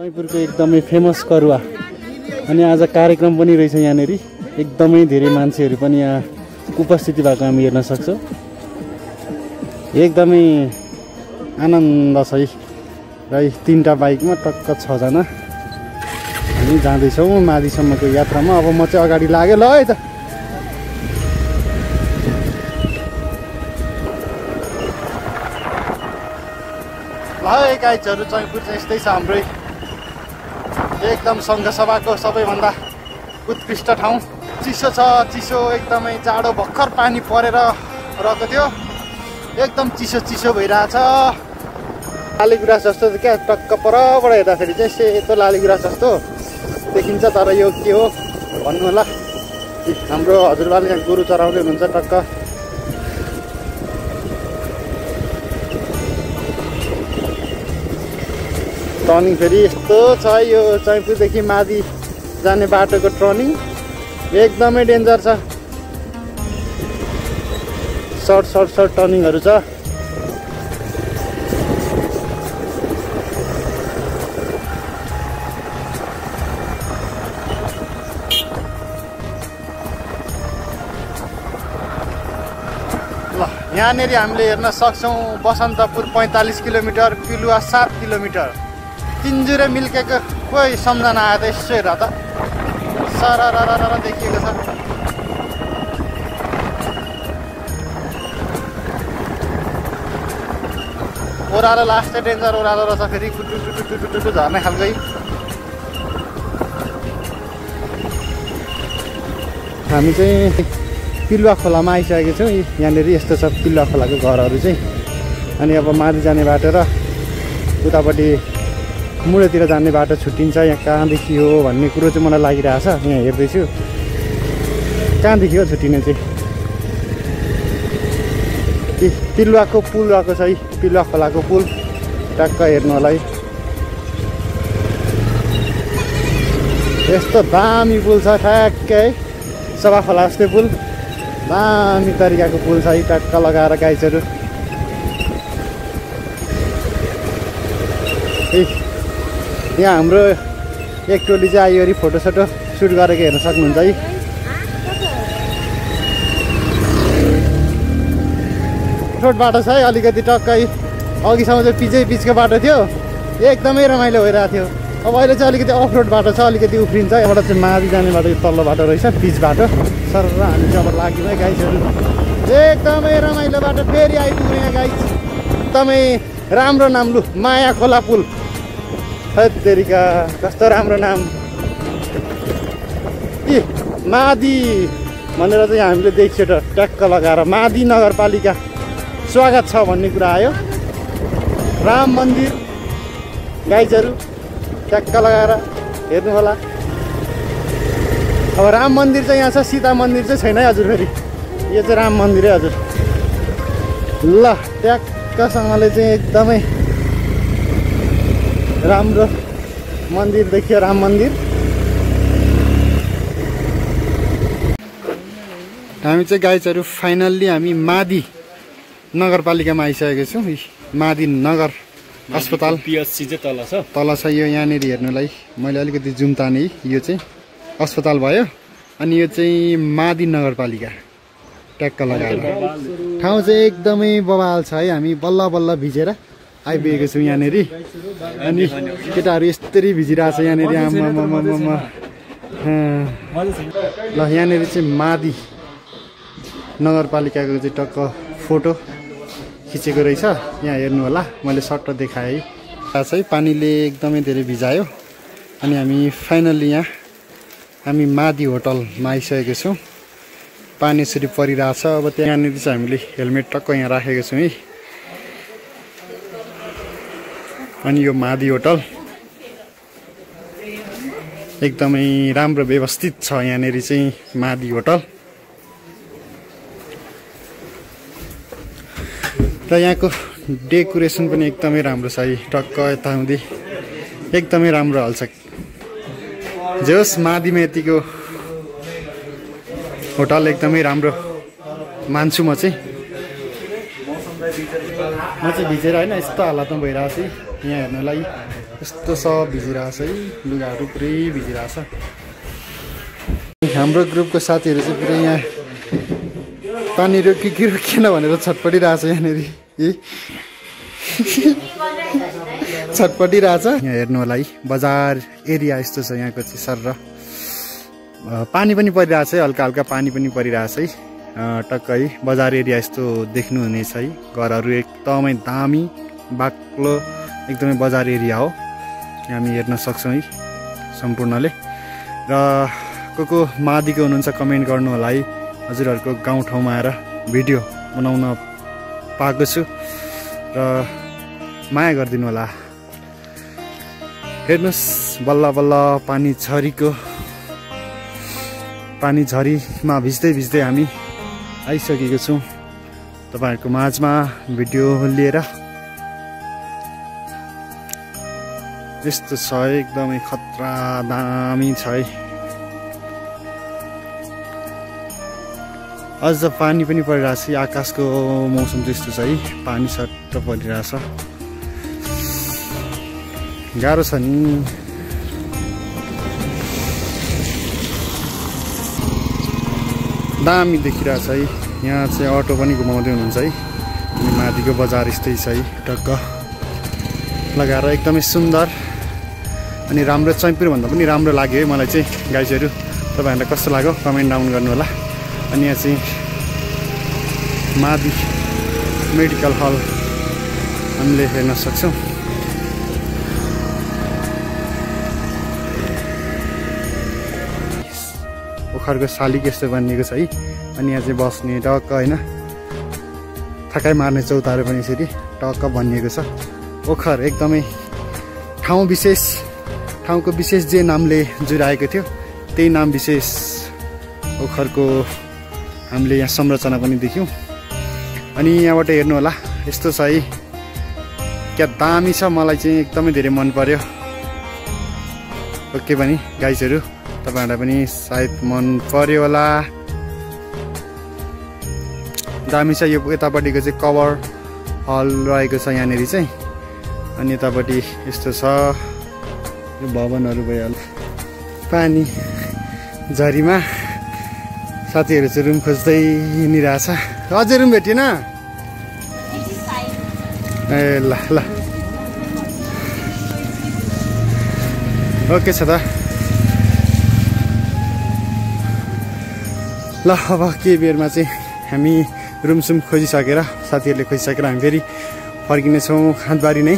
जयपुरको एकदमै फेमस करुवा अनि आज कार्यक्रम पनि रहेछ यहाँनेरि एकदमै धेरै मान्छेहरू पनि यहाँ उपस्थिति भएको हामी हेर्न सक्छौं एकदमै आनन्द छ र तीनटा बाइकमा टक्क 6 जना हामी जाँदैछौँ मादिसम्मको यात्रामा अब म चाहिँ अगाडि लाग्यो ल है त ल गाइजहरु जयपुर चाहिँ यस्तै छ हाम्रो एकदम संघसभाको सबैभन्दा उत्कृष्ट ठाउँ चिसो छ चिसो एकदमै जाडो भर्खर पानी परेर रहेको थियो एकदम चिसो चिसो भइरहेछ लालीगुराँस जस्तो क्या टक्क परबाट हेर्दाखेरि चाहिँ सेतो लालीगुराँस जस्तो देखिन्छ तर यो के हो भन्नु होला हाम्रो हजुरबाले यहाँ गोरु चराउँदै हुनुहुन्छ टक्क टर्निङ फेरि यस्तो छ यो जयपुरदेखि मादी जाने बाटोको टर्निङ एकदमै डेन्जर छ सर्ट टर्निङहरू छ ल यहाँनेरि हामीले हेर्न सक्छौं बसन्तपुर 45 किलोमिटर पिलुवा 7 किलोमिटर तिनजुरे मिल्केको कोही सम्झना आयो त यसो हेर त सररररर देखिएको छ ओह्रालो लास्ट डेन्जर ओह्रालो रहेछ फेरि टुटु झर्ने खालकै हामी चाहिँ पिलुवा खोलामा आइसकेको छौँ यहाँनिर यस्तो छ पिलुवा खोलाको घरहरू चाहिँ अनि अब माथि जाने बाटो र उतापट्टि मुडेतिर जाने बाटो छुट्टिन्छ यहाँ कहाँदेखि हो भन्ने कुरो चाहिँ मलाई लागिरहेछ यहाँ हेर्दैछु कहाँदेखि हो छुट्टिने चाहिँ पिलुवाको पुल रहेको छ है पिलुवा खोलाको पुल टक्क हेर्नु होला है यस्तो दामी पुल छ ठ्याक्कै है सभा खोला जस्तै पुल दामी तरिकाको पुल छ है टक्क लगाएर गाइजहरू यहाँ हाम्रो एक टोली चाहिँ आइवरी फोटोसोटो सुट गरेको हेर्न सक्नुहुन्छ है रोड बाटो छ है अलिकति टक्कै अघिसम्म चाहिँ पिचको बाटो थियो एकदमै रमाइलो भइरहेको थियो अब अहिले चाहिँ अलिकति अफ रोड बाटो छ अलिकति उफ्रिन्छ एउटा चाहिँ माथि जाने बाटो तल्लो बाटो रहेछ पिच बाटो सर हामी चाहिँ अब लाग्यौँ है गाइजहरू एकदमै रमाइलो बाटो फेरि आइपुग्यो यहाँ गाइज एकदमै राम्रो नाम लु माया खोला पुल तेरिका कस्तो राम्रो नाम मादी भनेर चाहिँ हामीले देखियो त ट्याक्क लगाएर मादी नगरपालिका स्वागत छ भन्ने कुरा आयो राम मन्दिर गाइजहरू ट्याक्क लगाएर हेर्नु होला अब राम मन्दिर चाहिँ यहाँ छ सीता मन्दिर चाहिँ छैन है हजुर फेरि यो चाहिँ राम मन्दिर है हजुर ल ट्याक्कसँगले चाहिँ एकदमै राम्रो मन्दिर देखियो राम मन्दिर हामी चाहिँ गाइजहरू फाइनल्ली हामी मादी नगरपालिकामा आइसकेको छौँ मादी नगर अस्पताल पिएचसी चाहिँ तल छ यो यहाँनिर हेर्नुलाई मैले अलिकति जुम ताने यो चाहिँ अस्पताल भयो अनि यो चाहिँ मादी नगरपालिका ट्याक्क लगाएर ठाउँ चाहिँ एकदमै बवाल छ है हामी बल्ल बल्ल भिजेर आइपुगेको छौँ यहाँनिर अनि केटाहरू यस्तरी भिजिरहेको छ यहाँनिर ल यहाँनिर चाहिँ मादी नगरपालिकाको चाहिँ टक्क फोटो खिचेको रहेछ यहाँ हेर्नु होला मैले सट्ट देखाएँ है पानीले एकदमै धेरै भिजायो अनि हामी फाइनल्ली यहाँ हामी मादी होटलमा आइसकेको छौँ पानी यसरी परिरहेछ अब त्यहाँनिर चाहिँ हामीले हेलमेट टक्क यहाँ राखेको छौँ है अनि यो मादी होटल एकदमै राम्रो व्यवस्थित छ यहाँनिर चाहिँ मादी होटल र यहाँको डेकोरेसन पनि एकदमै राम्रो छ है टक्क यता हुँदै एकदमै राम्रो हाल्छ जे होस् मादीमा यतिको होटल एकदमै राम्रो मान्छु म चाहिँ भिजेर होइन यस्तो हालतमा भइरहेको छु यहाँ हेर्नलाई यस्तो सब भिजिरहेछ है, लुगाहरू पुरै भिजिरहेछ। हाम्रो ग्रुपको साथीहरू चाहिँ पुरै यहाँ पानी रोकियो कि रोकिएन भनेर छटपटिरहेछ यहाँनिर छटपटिरहेछ। यहाँ हेर्नु होला है, बजार एरिया यस्तो छ यहाँको चाहिँ सर। र पानी पनि परिरहेछ है, हल्का हल्का पानी पनि परिरहेछ है। टक्क है बजार एरिया यस्तो देख्नुहुनेछ है। घरहरू एकदमै दामी बाक्लो एकदमै बजार एरिया हो, हामी हेर्न सक्छौँ है सम्पूर्णले। र को मादिको हुनुहुन्छ कमेन्ट गर्नु होला है। हजुरहरूको गाउँठाउँमा आएर भिडियो बनाउन पाएको छु र माया गरिदिनु होला। हेर्नुहोस् बल्ल बल्ल पानी झरीमा भिज्दै भिज्दै हामी आइसकेको छौँ तपाईँहरूको माझमा भिडियो लिएर। यस्तो छ एकदमै खतरा दामी छ है। अझ पानी पनि परिरहेछ, आकाशको मौसम त्यस्तो छ है, पानी सट्ट परिरहेछ। गाह्रो छ नि। दामी देखिरहेछ है। यहाँ चाहिँ अटो पनि घुमाउँदै हुनुहुन्छ है। अनि माथिको बजार यस्तै छ है, टक्क लगाएर एकदमै सुन्दर अनि राम्रो। चैनपुर भन्दा पनि राम्रो लाग्यो है मलाई चाहिँ गाइजहरू। तपाईँहरूलाई कस्तो लाग्यो कमेन्ट डाउन गर्नु होला। अनि यहाँ चाहिँ मादी मेडिकल हल हामीले हेर्न सक्छौँ। ओखरको सालिक यस्तो बनिएको छ है। अनि यहाँ चाहिँ बस्ने टक्क होइन, थकाइ मार्ने चौतारो पनि यसरी टक्क बनिएको छ। ओखर एकदमै ठाउँको विशेष जे नामले जुराएको थियो त्यही नाम विशेष ओखरको हामीले यहाँ संरचना पनि देख्यौँ। अनि यहाँबाट हेर्नु होला यस्तो छ है, क्या दामी छ। मलाई चाहिँ एकदमै धेरै मन पर्यो। ओके पनि गाइजहरू तपाईँहरूलाई पनि सायद मन पर्यो होला। दामी छ। यो यतापट्टिको चाहिँ कभर हल रहेको छ यहाँनिर चाहिँ। अनि यतापट्टि यस्तो छ यो भवनहरू भइहाल्छ। पानी झरीमा साथीहरू चाहिँ रुम खोज्दै हिँडिरहेछ। अझै रुम भेटिएन? ए ल ल ओके छ त। ल अब केही बेरमा चाहिँ हामी रुमसुम खोजिसकेर साथीहरूले खोजिसकेर हामी फेरि फर्किनेछौँ खाँदबारी नै।